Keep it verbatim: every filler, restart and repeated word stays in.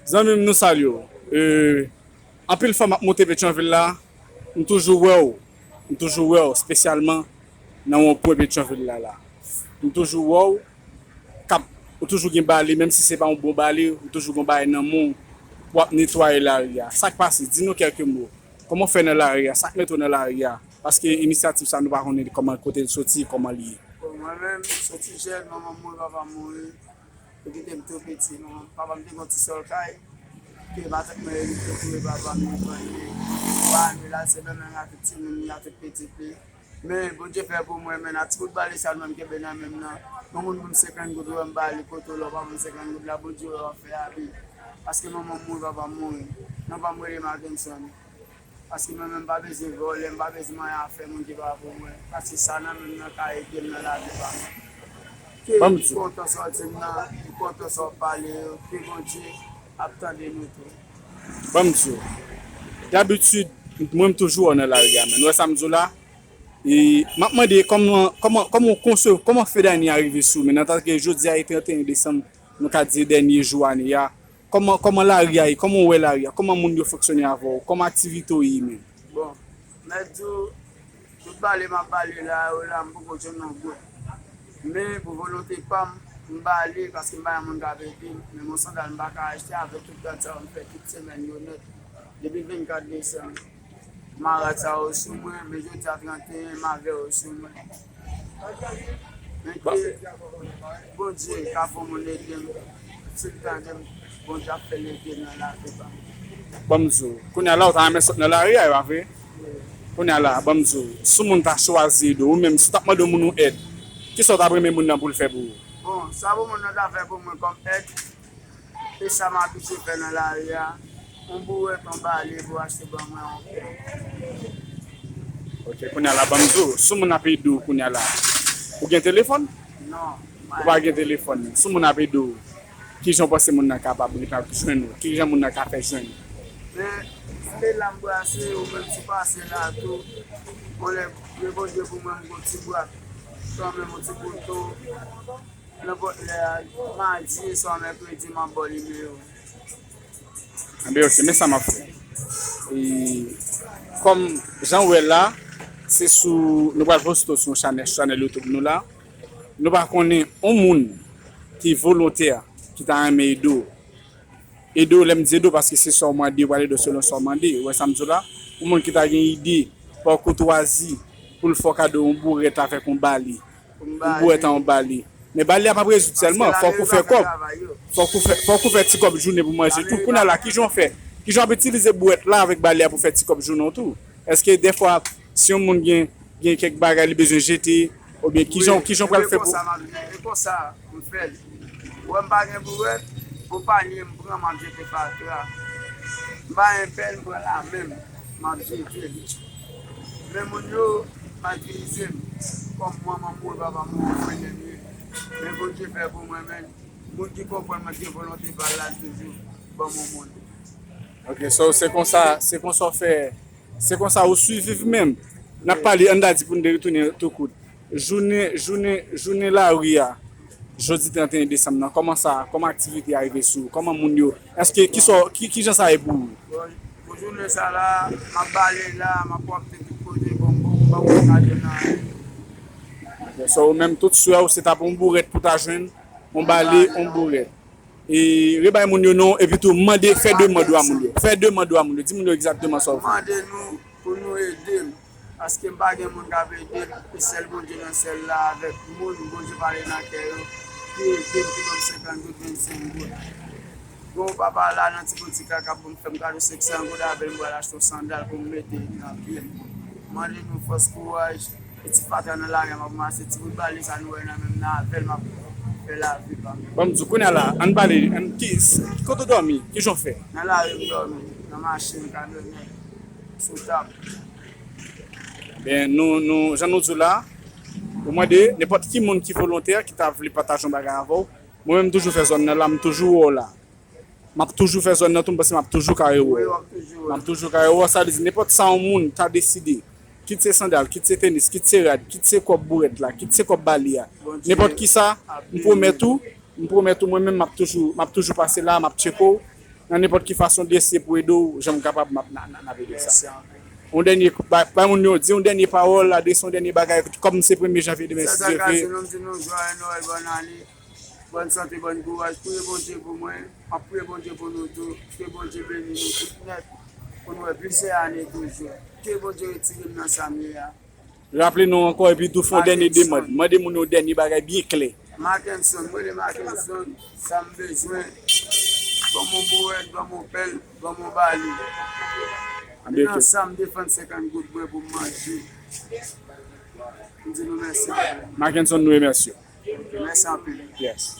Zanmi m, nou salye w. E, anpil fwa m ap monte Petyonvil la, m toujou wè w. M toujou wè w, espesyalman nan wonpwen Petyonvil la, la. M toujou wè w, k ap, ou toujou gen bale, menm si se pa yon bon bale, ou toujou gen bagay nan men w, w ap netwaye lari a. Sa k pase? Di nou kèlke mo. Kòman w fè nan lari a? Sa k mete w nan lari a? Paske inisyativ sa, nou pa konnen kòman, kote l soti, kòman l ye. Bon, mwen menm, m soti jèn, manman m mouri, papa m mouri. Yo kite m tou piti. Manman, papa m te gen yon ti sèl kay, ke matant mwen te touye papa m, li pran li. Papa m, li al se menm nan tout timoun li a, tout pitit li. Men, Bondye fè pou mwen, men, a ti bout bale sa, mwen, m kenbe nan men m nan. Yon moun ban m senkant goud, wè m ba li, kote w la, w pa ban m senkant goud la, Bondye wè w ap fè abi. Paske manman m mouri, papa m mouri. Non pa m rele Mackenson. Paske mwen menm m pa bezwen vòlè, m pa bezwen manyen afè moun ki pa pou mwen. Paske sa nan men m nan ka ede m nan lavi pa mwen. Ke kontan sòti m nan, ke kontan sa w ap pale yo, ke Bondye ap tande nou tou. Ban m di w, dabitid, mwen m toujou wè w nan lari a, men. Ou wè sa m di w la? E m ap mande kòman, kòman, kòman w konsevwa, kòman Fedani a rive sou ou, men, antanke jodi a e trannteyen desanm, nou ka di dènye jou ane a, kòman, kòman lari a ye? Kòman w wè lari a? Kòman moun yo fonksyone avè w? Kòman aktivite w ye menm? Bon, mèt di w, tout bale m ap bale la, yo la, m poko jwenn yon goud. Men, pou volonte pa m, m bale paske m pa gen moun k ap ede m. Men yon sandal m pa ka achte avèk tout gad sa yo m fè tout semèn yo nèt. Depi vennkat desanm. Marat sa yo sou mwen, men jodi a trannteyen, m avè yo sou mwen. Men ke Bondye ka fè moun ede m, si l tande m, Bondye ap fè l ede m nan lavi pa m. Ban m di w, kounye a la, ou ta renmen sot nan lari a, e pa vre? Kounye a la, ban m di w, si yon moun ta chwazi ede w, ou menm, si w t ap mande yon moun yon èd, kisa w t ap renmen moun nan pou l fè pou ou? Bon, sa pou moun nan ta fè pou mwen kòm èd, e sa m abitye fè nan lari a, yon bourèt, yon bale pou achte ban mwen yon pè. Ok, kounye a la, ban m di w, si yon moun ap ede w kounye a la, ou gen telefòn? Non. Ou pa gen telefòn. Si yon moun ap ede w, kijan w panse moun nan kapab ret ak jwenn ou? Kijan moun nan ka fè jwenn ou? Men, se la m brase, ou menm si w pase la tou, yon lè, Bondye pou mwen, m gon ti bwat, kanmenm yon ti kouto. Nenpòt lè a, madi, swa mèkredi, m ap ba w nimewo. Anben, ok, men sa m ap fè. E, kòm jan w wè la, se sou, nou pral poste w sou yon chanèl, chanèl YouTube nou la. Nou pa konnen yon moun ki volontè, ki ta renmen ede w. Ede w, lè m di ede w, paske se sa w mande, yo pral ede w selon sa w mande. Ou wè sa m di w la? Yon moun ki ta gen ide, pa koutwazi, pou l fè w kado yon bourèt avèk yon bale. Yon bourèt a yon bale. Men bale a p ap rezoud sèlman, fòk ou fè kòb. Fòk ou fè, fòk ou fè ti kòb jounen pou manje tou. Kounye a la, kijan w fè? Kijan w ap itilize bourèt la avèk bale a pou fè ti kòb jounen w tou? Èske dèfwa, si yon moun gen, gen kèk bagay li bezwen jete, oubyen kijan, kijan w pral fè pou. Konsa m ap di, e konsa m fè l. Ou wè m pa gen bourèt, yon panye m pran, m ap jete fatra. M pa gen pèl, m pran lamen m, m ap jete. Men moun yo matirize m, kòm manman m mouri, papa m mouri, frennen m ye. Men Bondye fè pou mwen, men moun ki konprann mwen, ki gen volonte pa l la, l toujou ban m yon moun. Ok, so se konsa, se konsa w fè, se konsa ou swiviv menm. N ap pale, ann ta di pou n te retounen tou kout. Jounen, jounen, jounen lari a, jodi trannteyen desanm nan, kòman sa, kòman aktivite a rive sou ou? Kòman moun yo, èske, ki sò, ki, kijan sa ye pou ou? Bon, pou jounen sa la, m ap bale la, m ap wapte tout kote, bon, bon, m pa konn ka jwenn anyen. Ok, so ou menm tout swè ou se t ap yon bourèt pou ta jwenn, yon bale, yon bourèt. E rebay moun yo non, epi tou mande, fè demann ou a moun yo. Fè demann ou a moun yo. Di moun yo egzakteman sa w vle. Mande nou pou nou ede m. Paske m pa gen moun k ap ede m. E sèl Bondye nan syèl la avèk moun. Bondye pale nan kè yo. Ki ede m, ki ban m senkant goud, vennsenk goud. Bon, papa la nan ti boutik la k ap ban m, fè m kado senk san goud avè l, m pral achte yon sandal pou m mete nan pye m. Mande nou fòs, kouraj. E ti fatra nan lari a m ap ranmase, ti bout bale sa nou wè nan men m nan avè l m ap fè lavi pa m. Ban m di w, kounye a la, ann pale, ann, ki, kote w dòmi? Kijan w fè? Nan lari m dòmi, nan machin, kamyonèt, sou tab. Ben, nou, nou, jan nou di w la, ou mande nenpòt ki moun ki volontè, ki ta vle pataje yon bagay avè w. Mwen menm, m toujou fè zòn nan la, m toujou wè w la. M ap toujou fè zòn nan tou, m panse m ap toujou ka rewè w. M ap toujou ka rewè w, sa vle di nenpòt sa yon moun ta deside, kit se sandal, kit se tenis, kit se rad, kit se kòb bourèt la, kit se kòb bale a, nenpòt kisa, m pwomèt ou, m pwomèt ou, mwen menm m ap toujou, m ap toujou pase la, m ap tcheke w, nan nenpòt ki fason de se pou ede w, jan m kapab, m ap, n a, n a, n ap ede w sa. Yon dènye, bay, bay moun yo, di yon dènye pawòl, adrese yon dènye bagay, kòm se premye janvye demen, si Dye vle. Sa ka di nou, m di nou jwayè Nwèl, bòn ane, bòn sante, bòn kouraj. Priye Bondye pou mwen, m ap priye Bondye pou nou tou. Ke Bondye beni nou tout nèt, pou nou wè plizyè ane toujou. Ke Bondye retire m nan sa m ye a. Raple nou ankò, epi tou fè yon dènye demann. Mande moun yon dènye bagay byen klè. Mackenson, mwen rele Mackenson, sa m bezwen. Ban m yon bouwèt, ban m yon pèl, ban m yon bali. Nan sa m defann senkant goud bwè pou m manje. M di nou mèsi. Mackenson, nou remèsye w. Mèsi anpil. Yes.